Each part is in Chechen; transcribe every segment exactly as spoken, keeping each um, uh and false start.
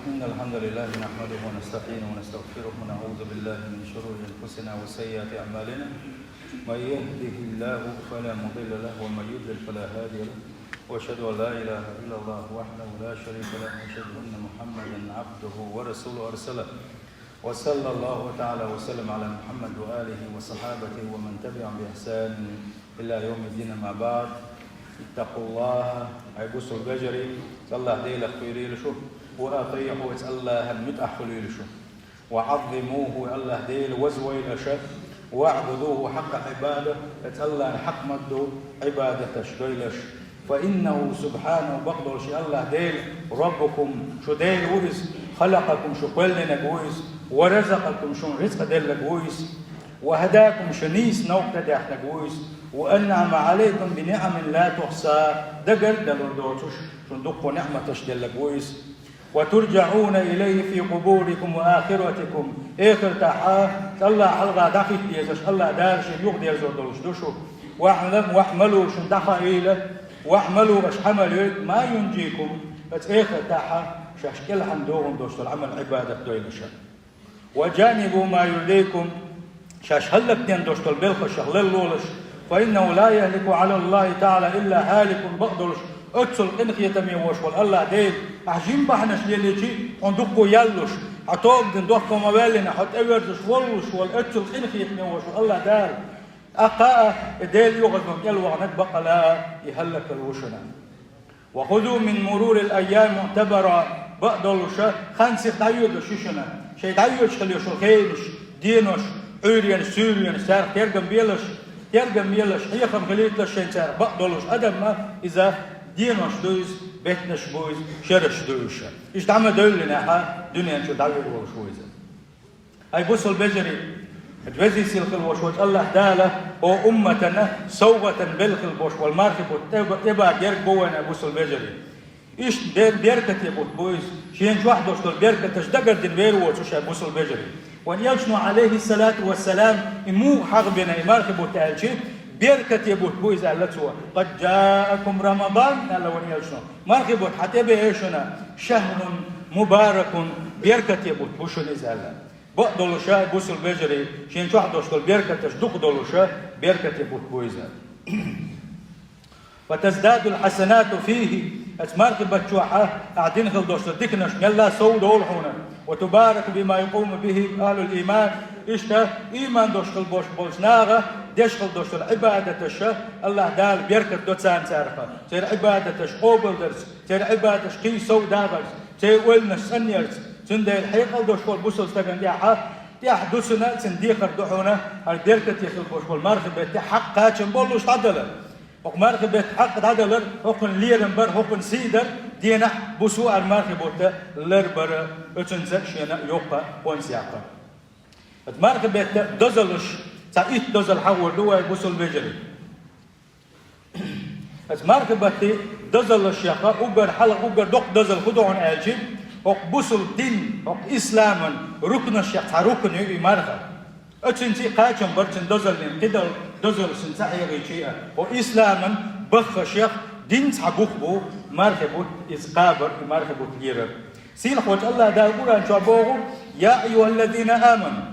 إن الحمد لله نحمده ونستعينه ونستغفره ونعوذ بالله من شرور أنفسنا وسيئات أعمالنا. من يهده الله فلا مضل له ومن يضلل فلا هادي له. وأشهد أن لا إله إلا الله وحده لا شريك له وأشهد أن محمدا عبده ورسوله أرسله. وصلى الله تعالى وسلم على محمد وآله وصحابته ومن تبعهم بإحسان إلى يوم الدين، أما بعد. اتقوا الله. Ай бусалба вежарий, АллахӀ Делах кхерийла шу, وأطيعوه, АллахӀан муьтӀахь хуьлийла шу. وعظموه, АллахӀ Дела вазвойла аша, واعبدوه حق عبادته, АллахӀан хьакъ ма дезза Ӏибадаташ дойла аша. فإنه سبحانه, бакъдолуш АллахӀ Дела, ربكم, шу Дела ву Иза, خلقكم, шу кхоьллинарг ву Иза, ورزقكم, шуна рицкъ делларг ву Иза, وهداكم, шу нийса новкъа тӀе даьхнарг ву Иза, وأنعم عليكم بنعم لا تحصى, дагара а далур доцуш, шуна дуккха ниӀматаш делларг ву Иза. وترجعون إليه في قبوركم وآخرتكم. Эхартахь АллахӀ хьалха дӀахӀитта дезаш, АллахӀ Дала шена юхадерзор долуш ду шу. واعلم، واعملوا, шуна дӀахаийла, واعملوا, аша Ӏамал йойла, ما ينجيكم, оцу эхартахь шаьш кӀелхьана догӀун долуш долу Ӏамал, Ӏибадат дойла аша. وجانبوا ما يريكم, шаьш хӀаллакдина долуш долу белхашах ларлолаш, فإنه لا يهلك على الله تعالى إلا هالك, бакъдолуш оццул къинхетаме волуш волу АллахӀ Дела, ахь жима бахьанаш лелийча, хьуна дуккха яллуш, хьан тоба дина дохко ма ваьллина, хьо тӀеверзуш воллуш волу оццул къинхетаме волуш волу АллахӀ Дала, тӀаккха а, и Делан оьгӀазло кӀел ваханарг баккъала а, и хӀаллакалла ву шуна. وخذوا من مرور الأيام معتبرا, бакъдолуша хан сиха дӀайоьдуш ю шуна, шайн дӀайоьдуш хила йолуш йолу хенаш, денош, Ӏуьйренаш, суьйренаш, царах тергам белаш, тергам белаш, хьехам хилийталаш шайн царах, бакъдолуш адамна иза денош ду иза, беттанаш бу иза, шераш ду иза. Иштта дӀа ма девллинехь а, дуьнен чу дӀавер волуш ву иза. Ай бусалба вежарий, хӀета везий сийлахь хила волуш волчу АллахӀ Дала хӀокху умматана совгӀатана белла хила болуш болу мархи бутт тӀе-, тӀебар герга бу вайна, ай бусалба вежарий. Иштта бер-, беркате бутт бу иза. Шена чохь долуш долу беркаташ дагардина вер воцуш, ай бусалба вежарий. Вайн элчано, Ӏалайхиссалату вассалам, и муха хьагӀ бина и мархи бутт аьлча, беркате бутт бу иза аьлла цо. قد جاءكم رمضان, аьлла вайн элчано. Мархи бутт хьан тӀебеа шуна, شهر مبارك, беркате бутт бу шуна иза аьлла. Бакъдолуша, бусалба вежарий, шена чохь долуш долу беркаташ дукха долуша, беркате бутт бу иза. وتزداد الحسنات فيه, оцу мархи бутт чохь ахь дина хила долуш долу диканаш мелла а сов долу хьуна. وتبارك بما يقوم به أهل الإيمان, иштта ийман долуш хила болуш болчу наха деш хила долуш долу Ӏибадаташа АллахӀ Дала беркат до царна царах, церан Ӏибадаташ къобалдарца, церан Ӏибадаташ кхин сов дагӀарца, церан ойланаш цӀанъярца. Цундела хьекъал долуш волу бусалба стагана тӀехь, тӀехь ду цунна, цуьнан декхар ду хьуна, хӀара беркате хила болуш болу мархи бетте хьакъ кхачам боллуш дӀадалар. ХӀокху мархи бетте хьакъ дӀадалар, хӀокхуьнан лерам бар, хӀокхуьнан сий дар, денахь, буса хӀара мархи бутт ларбар, оцуьнца шена йоккха къонса яккхар. Оцу мархи бетте дозаллаш, цхьа итт дозалла хьахор ду вай, бусалба вежарий. Оцу мархи бетте дозаллаш яха, уггар хьалха, уггар доккха дозалла хӀун ду хьуна аьлча, хӀокху бусалба дин, хӀокху исламан рукнашех цхьа рукн ю и марха. Оцуьнца кхачам бар цуьнан дозаллин, кхидолу дозаллаш цуьнца хьехийча а, хӀокху исламан баххашех динца цхьа бух бу мархи бутт иза кхабар, и мархи бутт лерар. Сийлахь волчу АллахӀ Дала Къуръан чохь боху: يا أيها الذين آمنوا,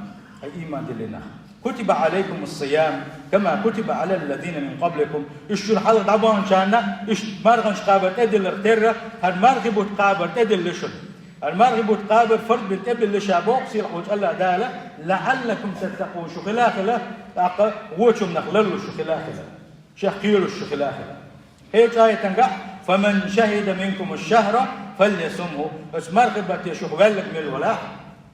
ай ийман диллина нах, كتب عليكم الصيام كما كتب على الذين من قبلكم, уьш шуна хьалха дӀабаханчарна, уьш марханаш кхабар тӀедилларх терра, хӀара мархи бутт кхабар тӀедилла шуна. ХӀара мархи бутт кхабар фарз бина тӀебилла ша боху сийлахь волчу АллахӀ Дала: لعلكم تتقون, шу хила хила, тӀаккха вочу хӀуманах ларлуш шу хила хила, шех кхоьруш шу хила хила. Кхечу аятангахь: فمن شهد منكم الشهر فليصمه, оцу мархи батте шух ваьлларг мел валахь,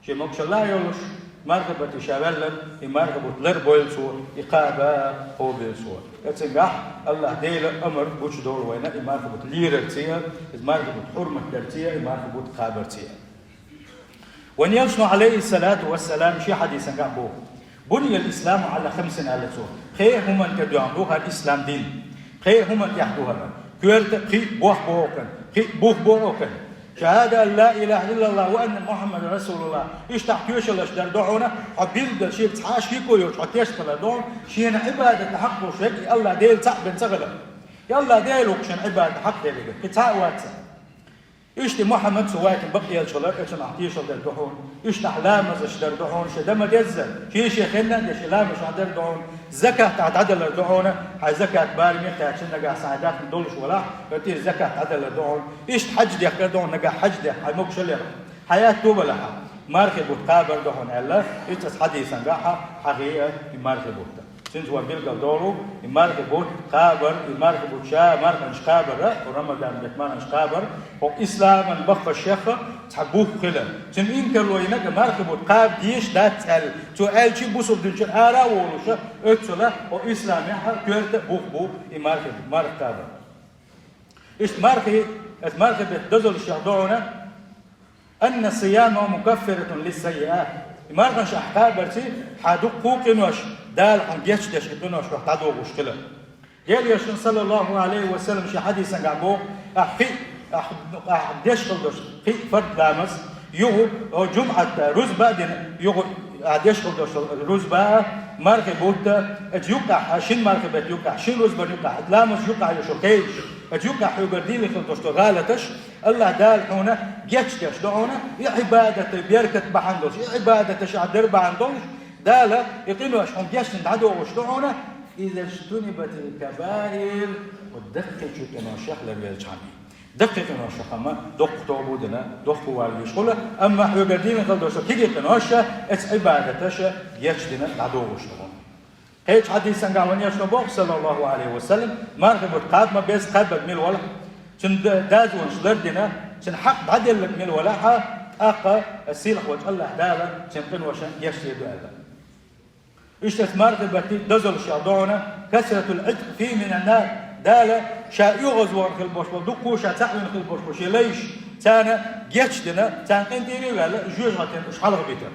шен могушалла а йолуш, мархи батте ша ваьлларг, и мархи бутт ларбойла цо, и кхаба кхобийла цо. Оцуьнгахь АллахӀ Дела амар гучудолу вайна и мархи бутт лерарца а, и мархи бутт хьурмат дарца а, и мархи бутт кхабарца а. Вайн элчано, Ӏалайхиссалату вассалам, шен хьадисангахь боху: بني الإسلام على خمس, аьлла цо. Пхеа хӀуманна тӀе доьгӀна ду хӀара ислам дин. Пхеа хӀуманна тӀехь ду хӀара. Коьрта кхин а бохь боху кхин, кхин а бух боху кхин. شهادة أن لا إله إلا الله وأن محمدا رسول الله. Иштта хьан тоьшаллаш дар ду хьуна, хьо билггал шега цхьа а шеко йоцуш хьо тешна хилар ду хьуна, шена Ӏибадатна хьакъ долуш верг и АллахӀ Дела цхьаъ бен ца хилар. И АллахӀ Дела ву-кх шена Ӏибадатна хьакъ дерг, кхин цхьа а вац. Иштта Мухьаммад, цу вайтина бакъ элча хилар, оцунах тешал дар ду хьуна. Иштта ахь ламазаш дар ду хьуна, шен дан ма-деззара, шен-шен хенна а деш, ламазаш ахь дар ду хьуна. Закат ахь дӀадалар ду хьуна, хьайн закат бараме кхаьчна, нагахь санна хьайн даьхни долуш валахь, оцу тӀера закат дӀадалар ду хьуна. Иштта хьаьж дехкар ду хьуна, нагахь хьаьж дехьа, хьайн могушаллех хьаьятту валахь, мархи бутт кхабар ду хьуна аьлла, иштта хьадисангахь хьахийна и мархи бутт. Цуьнца вай билгал долу, и мархи бутт кхабар, и мархи бутт ша марханаш кхабар, Рамадан бетт марханаш кхабар, хӀокху исламан баххашех цхьа бух хилар. Цуьнан инкарло йинарг мархи бутт кхаба дезаш дац аьлла, цо аьлча бусалба динчуьра ара а волуш, оццула хӀокху исламехь коьрта а бух бу и мархи, марха кхабар. Иштта мархи, оцу мархи беттан дозаллех ду хьуна: «Инна ссияму мукаффиратун лиссаййиат». И марханаш ахь кхабарца, хьан дуккха а къинош, Дала хьуна гечдеш, и къинош хьох дӀадохуш хилар. Делан Элчано, саллаллаху Ӏалайхи ва саллам, шен хьадисангахь боху: «Ахь кхин а, ахь, ахь деш хила долуш кхин а фард ламаз, юха, о, жумӀат, рузба а дина, юха ахь деш хила долуш рузба а, мархи бутт а, оцу юккъехь, шина мархи беттан юккъехь, шина рузбан юккъехь, ламазан юккъехь йолуш кхелаш, оцу юккъехь хьоьгара дийна хила долуш долу гӀалаташ, АллахӀ Дала хьуна гечдеш ду хьуна, и Ӏибадатан беркат бахьана долуш, и Ӏибадаташ ахь дар бахьана долуш, Дала и къинош хьуна гечдина дӀадохуш ду хьуна, иза жтунибатил кабаир, хӀокху даккхийчу къиношех ларвелчхьана». Даккхий къиношех ма доккха тоба дина, доккха валлуш хуьлу, амма хьоьгара дийна хила долуш кегий къинош, оцу Ӏибадаташ гечдина дӀадохуш ду хьуна. Кхечу хьадисангахь вайн Элчано боху, саллаллаху Ӏалайхи ва саллам, мархи бутт кхаба ма беза, кхаьбнарг мила валахь, цуьнан д-, дозанаш лардина, цуьнан хьакъ дӀаделларг мила валахь, тӀаккха сийлахь волчу АллахӀ Дала цуьнан къиношна гечдийр ду аьлла. Иштта оцу мархи беттан дозаллех ду хьуна: «Касратул Ӏитк фи минан нар». Дала ша оьгӀазвахана хила болуш болу, дуккха а ша цхьаъ вина хила болуш болу шен лайш, царна гечдина, царна къинтӀера а ваьлла, жоьжахатина уьш хьалхабитар.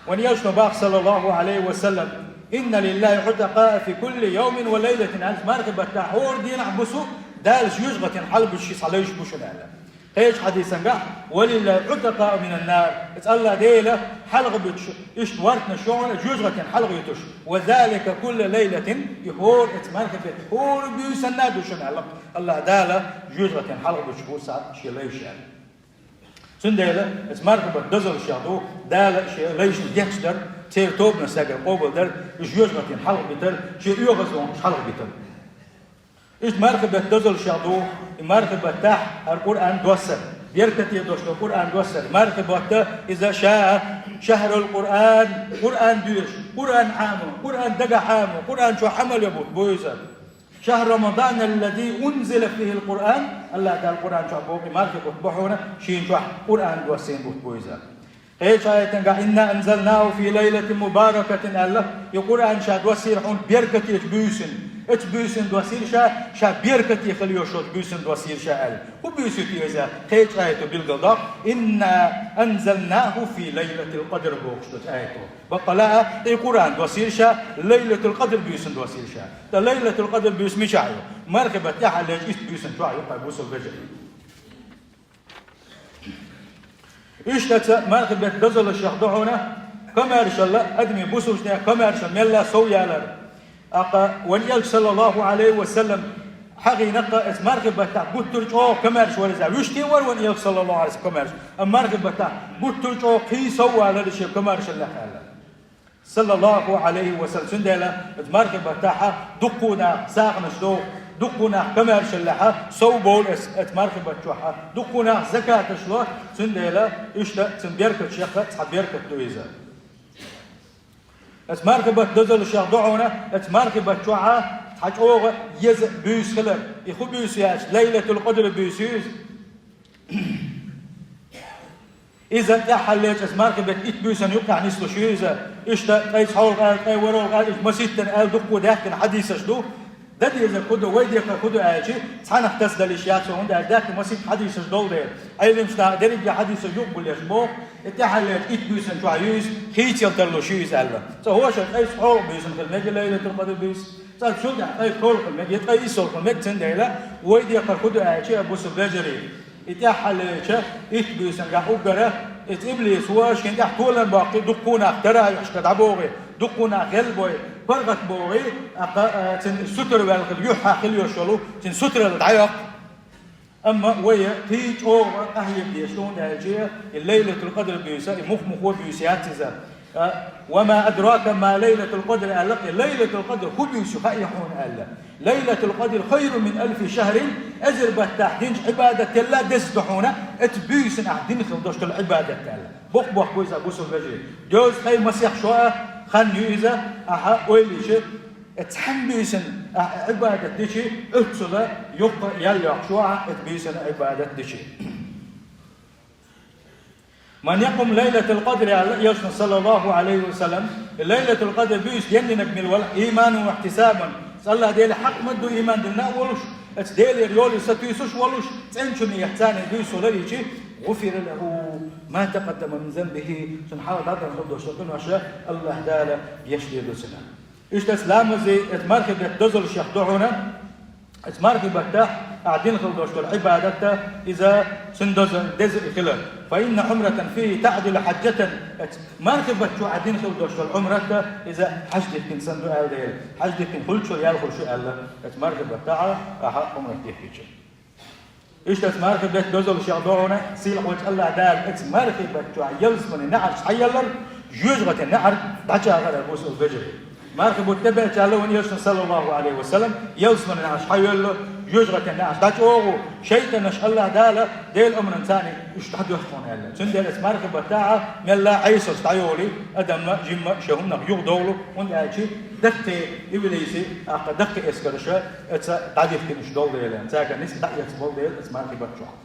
Вайн Элчано боху, саллаллаху Ӏалайхи ва саллам: «Инна лиллахи Ӏутакъаа фи кулли йовмин ва лайлатин», аьлла, мархи баттахь хӀора дийнахь, буса Дала жоьжахатина хьалхабуьтуш шен цхьа лайш бу шуна аьлла. Кхечу хьадисангахь: «Ва лиллахи Ӏутакъаа минан нар». Иза АллахӀ Дала хьалхабуьтуш, иштта вартанаш ю хьуна жоьжахатина хьалхабуьтуш. «Ва залика кулла лайлатин», и хӀора, оцу мархи беттан хӀора буьйсанна а ду шуна аьлла, АллахӀ Дала жоьжахатина хьалхабуьтуш бу цхьа шен лайш аьлла. Цундела оцу мархи беттан дозаллех ду Дала шен лайшна гечдар, церан тобанан стагана къобалдар, уьш жоьжахатина хьалхабитар, шен оьгӀазвахана уьш хьалхабитар. Иштта мархи беттан дозаллех ду и мархи баттахь хӀара Къуръан доссар, беркате долуш долу Къуръан доссар. Мархи бутт иза ша шахьрул Къуръан, Къуръан доьшуш, Къуръан Ӏамо, Къуръан дагахь Ӏамо, Къуръан чохь Ӏамал йо бутт бу иза. «Шахьру Рамадан аллази унзила фихил Къуръан», АллахӀ Дала Къуръан чохь боху, и мархи бутт бу хьуна, шена чохь Къуръан доссийна бутт бу иза. Кхечу аятангахь: «Инна анзалнаху фи лайлатин мубаракатин», аьлла, и Къуръан ша доссийра хьуна беркатечу буьйсанна. Оцу буьйсанна доссийра ша, ша беркате хила йиш йолчу буьйсанна доссийра ша аьлла. ХӀун буьйса ю те иза? Кхечу аято билгалдоккху: «Инна анзалнаху фи лайлатил къадр», бохуш долчу аято. Баккъала а, и Къуръан доссийра ша, Лайлатул Къадр буьйсанна доссийра ша. Ткъа Лайлатул Къадр буьйса мичахь ю? Мархи баттахь тӀаьхьа лечу итт буьйсанна чохь ю, хӀай бусалба вежарий. Иштта оцу мархи беттан дозаллех ду хьуна комаьршалла, адамийн, бусалбачу нехан комаьршалла мелла сов ялар. ТӀаккха вайн Элча, саллаллаху Ӏалайхи ва саллам, хьахийнарг оцу мархи баттахь гуттар а чӀогӀа комаьрша вара иза. Вуьшта а вара вайн Элча, саллаллаху Ӏалайхи ва саллам, комаьрша. Амма мархи баттахь гуттар а чӀогӀа кхин сов валар шен комаьршаллех аьлла. Саллаллаху Ӏалайхи ва саллам. Цундела оцу мархи баттахь дуккха а нах сагӀанаш доху, дуккха а нах комаьршаллехь сов бовлу оцу, оцу мархи батта чохь, дуккха а нах закаташ ло, цундела иштта цуьнан беркатех цхьа беркат ду иза. Оцу мархи баттан дозаллех ду хьуна, оцу мархи батта чохь цхьа чӀогӀа еза буьйса хилар. И хӀун буьйса ю аьлча, Лайлатул Къадр буьйса ю иза. Иза тӀаьххьара лечу оцу мархи беттан итт буьйсанна юккъехь нислуш ю иза. Иштта ткъе цхьолгӀа аьлла, ткъе ворхӀалгӀа аьлла, иштта маситтана аьлла дуккха а даьхкина хьадисаш ду. Дан дезарг хӀун ду, вай декхар хӀун ду аьлча, цхьаннах тасадалийта йиш яц, хӀунда аьлча даьхкина масийтта хьадисаш долу дела. Ӏеламнаха дерриге хьадисаш юкъабуллуш боху, и тӀаьххьара лечу итт буьйсанна чохь ю иза, хийцаялла тарлуш ю иза аьлла. Цкъа хӀора шарахь ткъе цхьолгӀа буьйсанна хила мега Лайлатул Къадр буьйса, цкъа цул тӀаьхьа ткъе кхоалгӀа хила мега, я ткъе иссалгӀа хила мега, цундела вай декхар хӀун ду аьлча, бусалба вежарий, и тӀаьххьара лечу итт буьйсангахь уггара, иза иблис ву, шен тӀехь толам боккхий, дуккха а нах таравихьашка дӀабогӀий, дуккха а нах гӀелбой, паргӀат богӀий, а, кха-, а, цуьнан сутара ваьлла хила, юьххьехь хила йиш йолу цуьнан сутаралла дӀайоккху. Амма вай кхин чӀогӀа къахьега дезаш да, хӀунда аьлча и Лайлатул-Къадр буьйса, и мух-муха буьйса яц иза. А, «وما أدراك ما ليلة القدر» аьлла, и Лайлатул-Къадр хӀун буьйса ю хаьий хьуна аьлла. «ليلة القدر خير من ألف شهر», эзар баттахь динчу Ӏибадател деза ду хьуна, оцу буьйсанна ахь дина хила долуш долу Ӏибадат аьлла. Боккха-боккха бу иза, бусалба вежарий. Доьзткъе масех шо а хан ю иза, ахьа ойла йича, оцу цхьана буьйсанна ахьа Ӏибадат дича, оццул йоккха ял йоккхуш ву ахьа оцу буьйсанна Ӏибадат дича. «من يقم ليلة القدر», аьлла Элчано, саллаллаху Ӏалайхи ва саллам, Лайлатул-Къадр буьйса денйинарг мила валахь, «إيمانا واحتسابا», АллахӀ Деле хьакъ ма ду иман дина а волуш, оцу Делера йоле сатуьйсуш а волуш, цӀеначу ниятца цхьаьна буьйса ларйича, «غفر له ما تقدم من ذنبه», цунна хьалха дӀадахана долуш долу къинош АллахӀ Дала гечдийр ду цунна. Иштта оцу ламазан, оцу мархи беттан дозаллех ду хьуна, оцу мархи баттахь ахьа дина хила долуш долу Ӏибадат, иза цуьнан доза, деза хилар. «فإن عمرة فيه تعدل حجة», оцу мархи баттахь ахьа дина хила долуш долу Ӏумрат, иза хьаьж дихкина санна ду аьлла дела. Хьаьж дихкина хуьлучул ял хуьлуш ю аьлла, оцу мархи баттахь ахьа Ӏумрат дихкича. Иштта оцу мархи беттан дозаллех ду хьуна, сийлахьчу АллахӀ Дала оцу мархи баттахь ялсаманин неӀарш схьаеллар, жоьжахатин неӀар дӀачӀагӀар, бусалба вежарий. Мархи бутт тӀебеача аьлла вайн Элчано, саллаллаху Ӏалайхи ва саллам, ялсаманин неӀарш схьайоьллу, жоьжахатин неӀарш дӀачӀогӀу, шайтӀанаш АллахӀ Дала Делан омранца цхьаьна уьш дӀадоьху хьуна аьлла. Цундела оцу мархи баттахь мелла а Ӏесалш дӀайолий, адам а, жимма а шен хӀуманах юхадовлу, хӀунда аьлча даккхий иблисан, тӀаккха даккхий эскарша оцу дӀадихкина уьш долу дела, цаьргара нисса дӀаэца болу дела оцу мархи баттахь.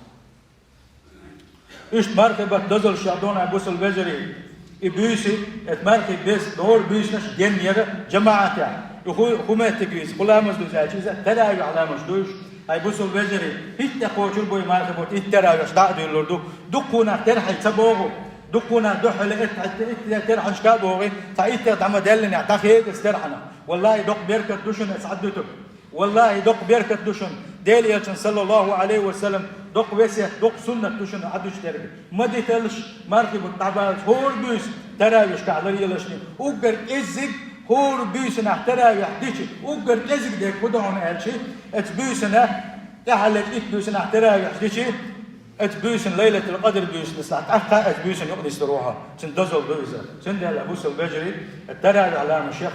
Иштта мархи беттан дозаллех ду хьуна, бусалба вежарий, и буьйса, оцу мархи беттан дора буьйсанаш денъяр жамаӀатехь. И хӀу-, хӀун меттиг ю иза, хӀун ламаз ду иза аьлча, иза таравихь ламазаш ду уьш. Ай, бусалба вежарий, хӀинца тӀекхочур бу и мархи бутт, итт таравихьаш дӀа а дуьллур ду. Дуккха нах терхье ца богӀу, дуккха нах дуьххьал итт, итт, итт терхьанашка а богӀий, цхьа итт тӀе дӀа ма даьллинехь, дӀахеда оцу терхьанах. Валлахи, доккха беркат ду шуна аса Ӏаддуьтург. Валлахи, доккха беркат ду шуна. Делан Элчанан, саллаллаху Ӏалайхи ва саллам, доккха весет, доккха суннат ду шуна Ӏаддуьтуш дерг. Ма диталаш, мархи бутт дӀабаллалц хӀора буьйса таравихьашкахь ларъелаш. Уггар кӀеззиг хӀора буьйсанахь таравихь дича, уггар кӀеззиг дерг хӀун ду хьуна аьлча, оцу буьйсанна, тӀаьхьарлерчу итт буьйсанахь таравихьаш дича, оцу буьйсанна, Лайлатул-Къадр буьйсанна, тӀаккха оцу буьйсанна юкъа нисдалур ву хьо. Цуьнан дозалла ду иза. Цундела, бусалба вежарий, таравихь ламазех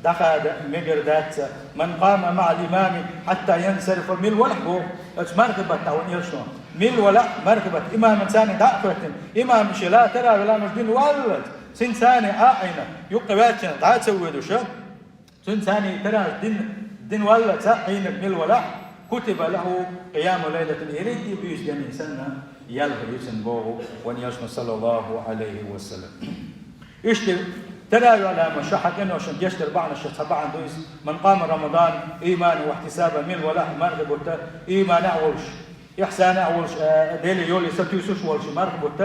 дӀахада мегар дац. «من قام مع الإمام حتى ينصرف», мила валахь боху оцу мархи баттахь вайн Элчано. Мила валахь, мархи баттахь имамаца цхьаьна дӀа а хӀоьттина, имам шен ла таравихь ламаз дина валлалц, цуьнца цхьаьна а Ӏийна, юккъе ваьллачунна дӀа а ца воьдуш, цуьнца цхьаьна таравихь дина, дина валлалц а Ӏийнарг мила валахь, «كتب له قيام ليلة», ерриге а буьйса денйина санна, ял хир ю цуьнан боху вайн Элчано, саллаллаху Ӏалайхи ва саллам. Иштта таравихь ламазан шо хьан къиношна гечдар бахьанашца цхьа бахьана ду иза: «من قام رمضان إيمانا واحتسابا», мила валахь мархи бутт, иман а волуш, ихьсан а волуш, э, Деле йоле сатуьйсуш волуш, мархи бутт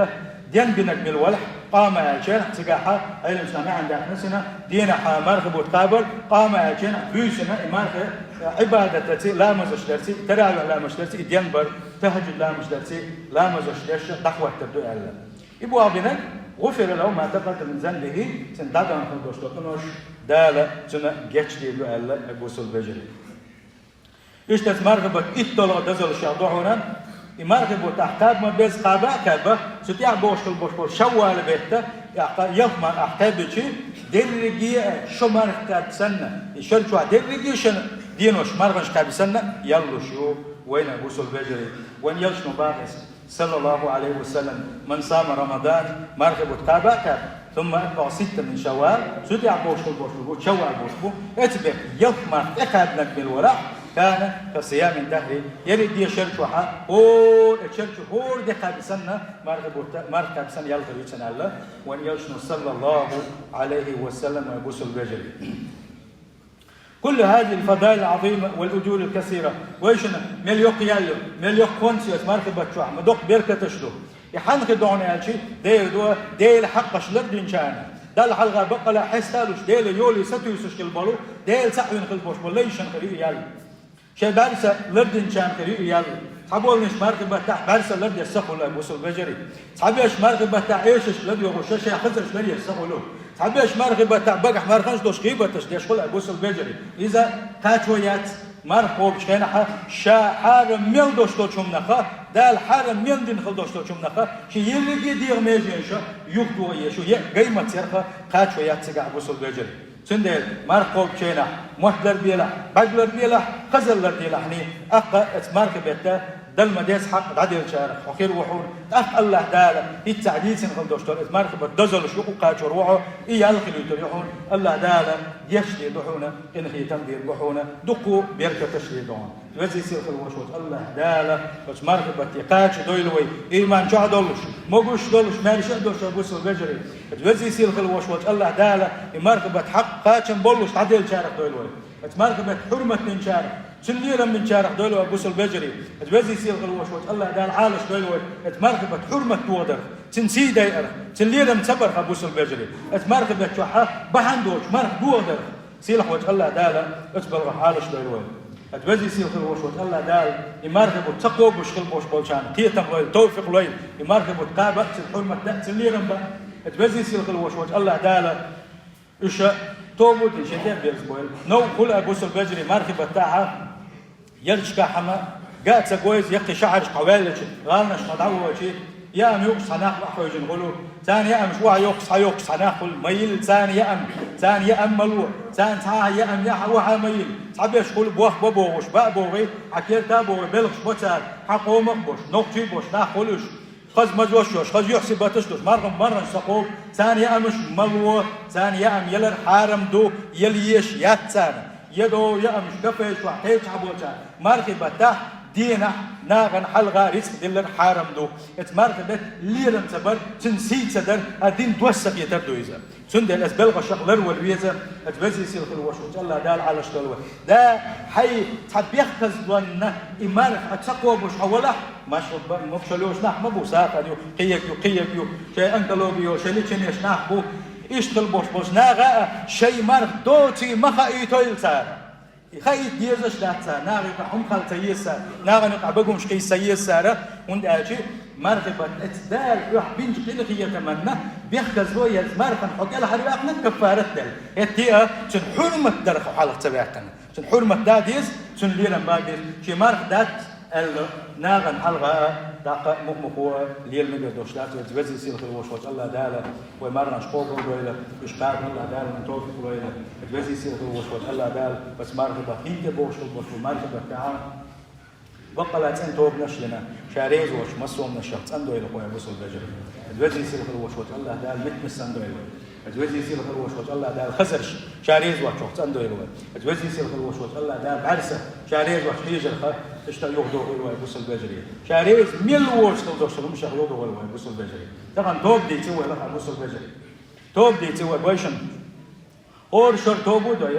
денбинарг мила валахь, «قام» аьлча, цигахь Ӏеламнаха маьӀна даьккхина цуьнан, дийнахь мархи бутт кхабар, «قام» аьлча, буьйсанна и мархи, э, Ӏибадатаций, ламазаш дарций, таравихь ламазаш дарций, и денбар, тахӀажжуд ламазаш дарций, ламазаш деш дӀахӀоттар ду аьлла. И боху бинарг, «غفر له ما تقدم من ذنبه», цуьнан дӀадахана хила долуш долу къинош Дала цунна гечдийр ду аьлла, бусалба вежарий. Иштта оцу мархи беттан итт долу дозаллех ду хьуна, и мархи бутт ахь кхаба ма безза, кхаба а кхаьбна, цу тӀехь богӀуш хила болуш болу Шаввал беттан, тӀаккха ялх марха ахь кхаьбча, дерриге а шо марха кхаьбча санна, и шер чохь дерриге а шен денош, марханаш кхаьбча санна, ял луш ю вайна, бусалба вежарий. Вайн Элчано боху иза, саллаллаху Ӏалайхи ва саллам: «من صام رمضان», мархи бутт кхаба а кхаьбна, «ثم أتبعه ستا من شوال», цу тӀехь богӀуш хила болуш бу, Шаввал бохуш бу, оцу беттан ялх марха тӀекхаьбнарг мила валахь, «كان كصيام الدهر», ерриге а шер чохь, хӀора, оцу шер чу хӀора де кхаьбча санна, мархи бутт, марха кхаьбча санна ял хир ю цунна аьлла вайн Элчано, саллаллаху Ӏалайхи ва саллам, бусалба вежарий. «كل هذه الفضائل العظيمة والأجور الكثيرة». Вай шуна мел йоккха ял ю, мел йоккха хӀунда ю оцу мархи бутт чохь, ма доккха беркаташ ду. И хьанна хир ду хьуна аьлча, Дела ду, Делан хьакъаш лардинчарна, Далла хьалха баккъалла хьеста а луш, Деле йоле сатуьйсуш хила болу, Дела цхьаъ вина хила болуш болу лайшна хир ю и ял. Шайн бӀаьрса лардинчарна хир ю и ял. Цхьаболнаш мархи баттахь бӀаьрса лардеш ца хуьлу, бусалба вежарий. Цхьаберш мархи баттахь эшаршка ладоьгӀуш, шаьш-шаьш хазарш ларъеш ца хуьлу. Цхьаберш мархи баттахь багахь марханаш долуш, гӀийбаташ деш хуьлу, бусалба вежарий. Иза кхачо яц, Марха кхобучу хенахь ша хьарам мел долуш долчу хӀуманах, Дала хьарам мел дина хила долуш долчу хӀуманах, шен ерриге дегӀан меженаш юхадогӀуш, шу е гай ма церах кхачо яц цигахь, бусалба вежарий. Цундела марха кхобучу хенахь мотт ларбелахь, бӀаьрг ларбелахь, хазалла ларделахь, аккха оцу мархийн беттан дала ма деза хьакъ дӀаделлачарах хьо хир ву хьуна, тӀаккха АллахӀ Дала хӀинцца дийцина хила долуш долу оцу мархийн баттан дозаллаш юкъа кхачор ву хьо, и ял хилуьйтур ю хьуна, АллахӀ Дала гечдийр ду хьуна, къинхетам бийр бу хьуна, дуккха беркаташ дийр ду хьуна. Везий сийлахь хила волуш волчу АллахӀ Дала оцу мархийн батте кхача дойла вай, ийман чохь долуш, могуш долуш, маьрша а долуш, бусалба вежарий. Везий сийлахь хила волуш волчу АллахӀ Дала и мархийн баттан хьакъ кхачам боллуш дӀаделлачарах дойла вай. Оцу мархийн баттан хьурмат динчарах, цуьнан лерам бинчарах дойла вай, бусалба вежарий. Везий сийлахь хила волуш волчу АллахӀ Дала Ӏалаш дойла вай. Оцу мархийн баттан хьурмат дохадарх, цуьнан сий дайарх, цуьнан лерам ца барх, бусалба вежарий. Оцу мархийн баттан чохь бахьана доцуш марха дохадарх, сийлахь волчу АллахӀ Дала оцу балхах Ӏалаш дойла вай. Оцу везий сийлахь хила волуш волчу АллахӀ Дала и мархийн бутт ца кхобуш хила болуш болчарна кхетам лойла, товфикъ лойла, и мархийн бутт кхаба а, цуьнан хьурмат дан а, цуьнан лерам бан а. Оцу везий сийлахь хила волуш волчу АллахӀ Дала уьш тоба а дина, шен тӀе а берзабойла. Новкъа хуьлу, бусалба вежарий, мархийн баттахь, ярташкахь хьама ган а ца го иза, яккхий шахьаршка хьо ваьллачу гӀаланашка хьо дӀавоьдучи, яам юкъахь цхьа нах охьахевшина хуьлу. Царна яамаш охьайоккхуш, схьайоккхуш цхьа нах хуьлу, ма йилла царна яам, царна яам ма ло, царна цхьа а яам яхьа охьа ма йилла. Цхьаберш хуьлу бохк бан богӀуш, бан а богӀий, хьан керта а богӀий, белхаш бо цара, хьан къомах а болуш, нохчий а болуш нах хуьлу уьш. Хаза мазош йолуш, хаза юьхь-сибаташ долуш, марханаш, марханаш ца кхобу, царна яамаш ма ло, царна яам ялар хьарам ду, яла езаш яц царна. Едо яамаш кафеш чохь, кхечахь болчарна, мархийн баттахь, денахь, нахана хьалха рицкъ диллар хьарам ду. Оцу мархийн беттан лерам ца бар, цуьнан сий ца дар, а дин дош ца хетар ду иза. Цундела аса белхашах ларвала веза, оцу везий сийлахь хила волуш волчу АллахӀ Дала Ӏалаш дойла вай. Да, хьайн цхьа бехказлонна и марха хьо ца кхобуш хьо валахь, маша бан могушалла йолуш нах ма бу, сагӀа ю, кхиерг ю, кхиерг ю, шайн онкологи йолуш, шайн леченеш нах бу, иштта хила болуш болчу наха а шайн марха доций ма хаийтойла цара. И хаийта дезаш дац цара, нахана юкъахь хӀума хала ца еза цара, нахана юкъахь бегамаш кхийса ца еза цара, хӀунда аьлча мархийн баттахь оцу Дала оьхь бинчу къинхетаманна бехказло еза мархана хьо кӀелхьарваьккхина каффарат дела. ХӀетте а цуьнан хьурмат дара хьо хьалха ца ваьккхина. Цуьнан хьурмат дан деза, цуьнан лерам бан беза. Шен марха дац аьлла, нахана хьалха а, даккха а мукъа-мукъа а лела мегар долуш дац, везий сийлахь хила волуш волчу АллахӀ Дала вай марханаш кхобур дойла, уьш кхаба АллахӀ Дала вайна товфикъ лойла. Везий сийлахь хила волуш волчу АллахӀ Дала оцу мархийн баттахь, хӀинца тӀе богӀуш хила болуш болу мархийн баттахь, баккъала цӀена тобанаш а йина, ша реза волчу массомнашах цӀандойла кхо, бусалба вежарий. Везий сийлахь хила волуш волчу АллахӀ Дала меттанаш цӀандойла вай. Везий сийлахь хила волуш волчу АллахӀ Дала хазарш ша реза воцчух цӀандойла вай. Везий сийлахь хила волуш волчу АллахӀ Дала бӀаьрса ша реза воцчух хьежарх иштта юхадогӀийла вай, бусалба вежарий. Ша реза мел воцуш хила долуш хӀуманашах юхадогӀийла вай, бусалба вежарий. Тахана тоба дийци вай, лаха бусалба вежарий. Тоба дийци вай, гой шуна. ХӀора шуьра тоба а дой,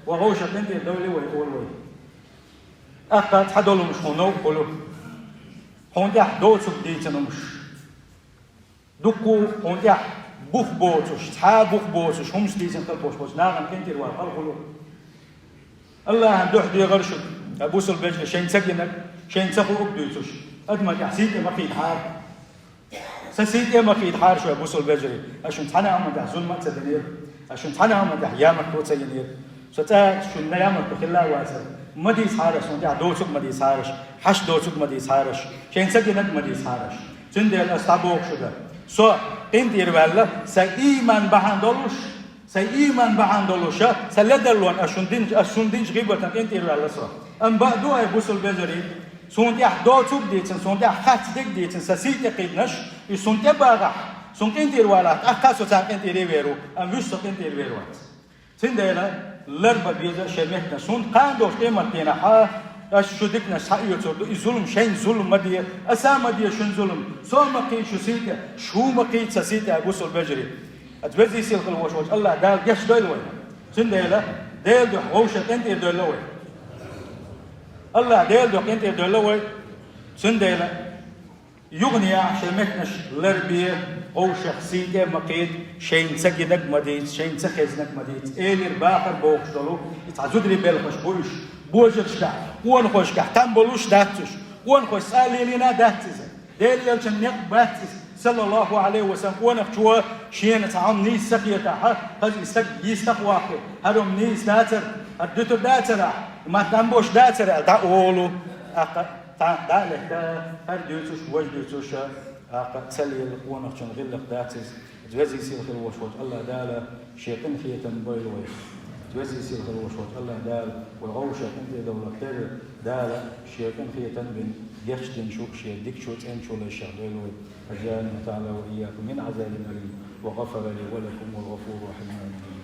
вай вовшах къинтӀера дойла вай, олу вай. ТӀаккха цхьа долу хӀуманаш хьуна новкъа хуьлу. Хьуна тӀехь доцург дийцина хӀуманаш. Дуккха а хьуна тӀехь бух боцуш, цхьа а бух боцуш, хӀуманаш дийцина хила болуш болчу нахана къинтӀера вала хала хуьлу. АллахӀана дуьхьа дехар шуьга, ай бусалба вежарий, шайна ца гинарг, шайна ца хуург дуьйцуш, адаман тӀехь сий тӀе ма кхийтахьара. Сан сий тӀе ма кхийтахьара шу, ай бусалба вежарий, ас шуна цхьана а хӀуманна тӀехь зулам а ца динера, ас шуна цхьана а хӀуманна тӀехь ямартло а ца йинера. Со цкъа шуна ямартло хилла а вацара. Ма дийцахьара аш, суна тӀехь доцург ма дийцахьара аш, хьашт доцург ма дийцахьара аш, шайна ца гинарг ма дийцахьара аш. Цундела ас дӀабоху шуьга. Со къинтӀера ваьлла, сан ийман бахьана долуш, сан ийман бахьана долуш, сан ледарлонна ас шуна динчу, ас шуна динчу гӀийбатана къинтӀера ваьлла со. Амма бакъ ду, ай бусалба вежарий, суна тӀехь доцург дийцина, суна тӀехь харц дерг дийцина, сан сий тӀе кхийтинарш, и суна тӀе багӀахь, суна къинтӀера валахь, тӀаккха со царна къинтӀера вер ву, амма вуьш со къинтӀера вер вац. Цундела ларба беза шайн меттанаш. ХӀунда кхана долчу къематдийнахь аш шу диканаш схьаоьцур ду, и зулам шайна зулам ма де, аса а ма де шуна зулам, со а ма кхийта шу сий тӀе, шу ма кхийта сан сий тӀе, ай бусалба вежарий. Аса везий сийлахь хила волуш волчу АллахӀ Дала гечдойла вай. Цундела Делан дуьхьа вовшах къинтӀера дойла вай. АллахӀ Делан дуьхьа къинтӀера дойла вай. Цундела юханехь шайн меттанаш ларбе, вовшах сий тӀе а ма кхийта, шайна ца гинарг ма дийца, шайна ца хезнарг ма дийца. Элира бахар бохуш долу, и цхьа зударий белхаш бу уьш, божаршкахь, къонахошкахь там болуш дац уьш, къонахоша цкъа а лелийна а дац иза. Делан элчанан некъ бац иза, саллаллаху Ӏалайхи ва саллам, къонахчо шена цхьа хӀума нийса ца хетахь, хаза и стаг йистах ваккхи, хӀара хӀума нийса дацара. Хьан дуьтур дацара, ма там бош дацара, дӀа олу, аккха, та, дӀа а летта, хӀара дуьйцуш, важа дуьйцуш, аккха, ца лела къонахчун гӀиллакх дац иза. Везий сийлахь хила волуш волчу АллахӀ Дала Шен къинхетам бойла вайх. Везий сийлахь хила волуш волчу АллахӀ Дала вай гӀовшех къинтӀера довлар тера, Дала Шен къинхетам бина гечдина шу, Шен дикачу цӀеначу лайшех дойла вай. أجارنا تعالى وإياكم من عذاب أليم، وغفر لي ولكم والغفور الرحيم. آمين.